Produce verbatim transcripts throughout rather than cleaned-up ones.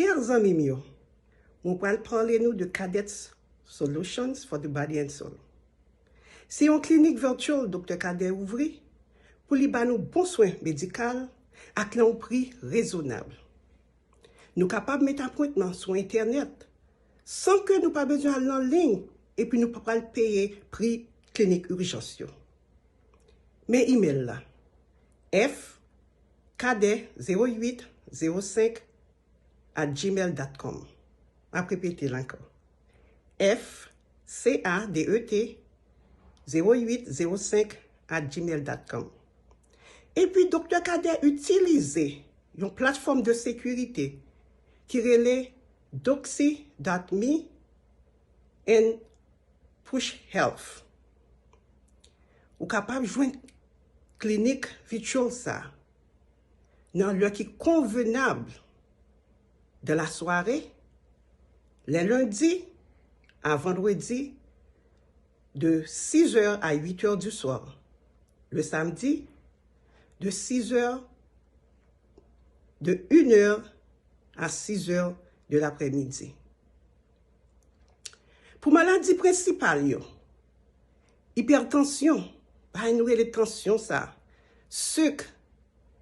Chè zanmi m yo, mwen pral pale nou de Cadet's Solutions for the Body and Soul. Se yon klinik virtual Doktè Cadet ouvri pou li ba nou bon swen medikal ak nan yon pri rezonab. Nou kapab met apwentman sou entènèt san ke nou pa bezwen al nan liy, epi nou pa pral peye pri klinik ijans yo. Men imèl la, F Cadet zéro huit zéro cinq at gmail dot com. M ap repete l ankò. F C A D E T zéro huit zéro cinq at gmail dot com. Epi Doktè Cadet itilize yon platfòm de sekirite ki rele doxy dot me and Push Health. Ou kapab jwenn klinik virtual sa nan lè ki konvenab de la soirée, les lundis à vendredis de six heures à huit heures du soir, le samedi de six heures, de une heure à six heures de l'après-midi. Pou maladi prensipal yo, ipètansyon, bagay nou rele tansyon sa, sik,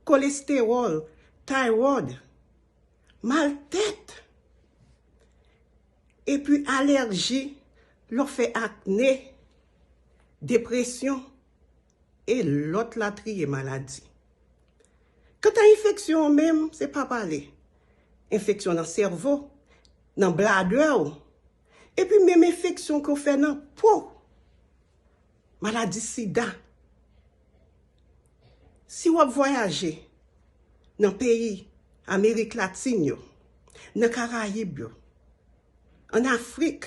kolestewòl, tayròd, mal tèt, epi alèji, lè w fè akne, depresyon, e lòt latriye maladi. Kanta enfeksyon an menm, se pa pale. Enfeksyon nan sèvo, nan bladè w, epi menm enfeksyon ke w fè nan po. Maladi sida. Si w ap vwayaje nan peyi Amerik Latin yo, nan Karayib yo, ann Afrik,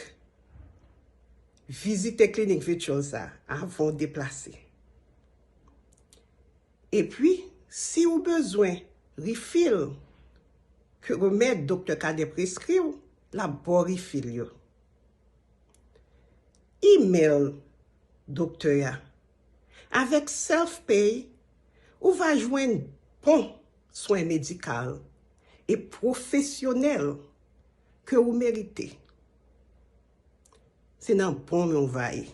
vizite klinik virtual sa avan w deplase. Epi, si w bezwen refill ke remèd Doktè Cadet preskri w, l ap ba w refill yo. Imèl doktè a. Avèk Self Pay, ou va jwenn bon swen medikal e pwofesyonèl ke ou merite. Se nan bon men w va ye.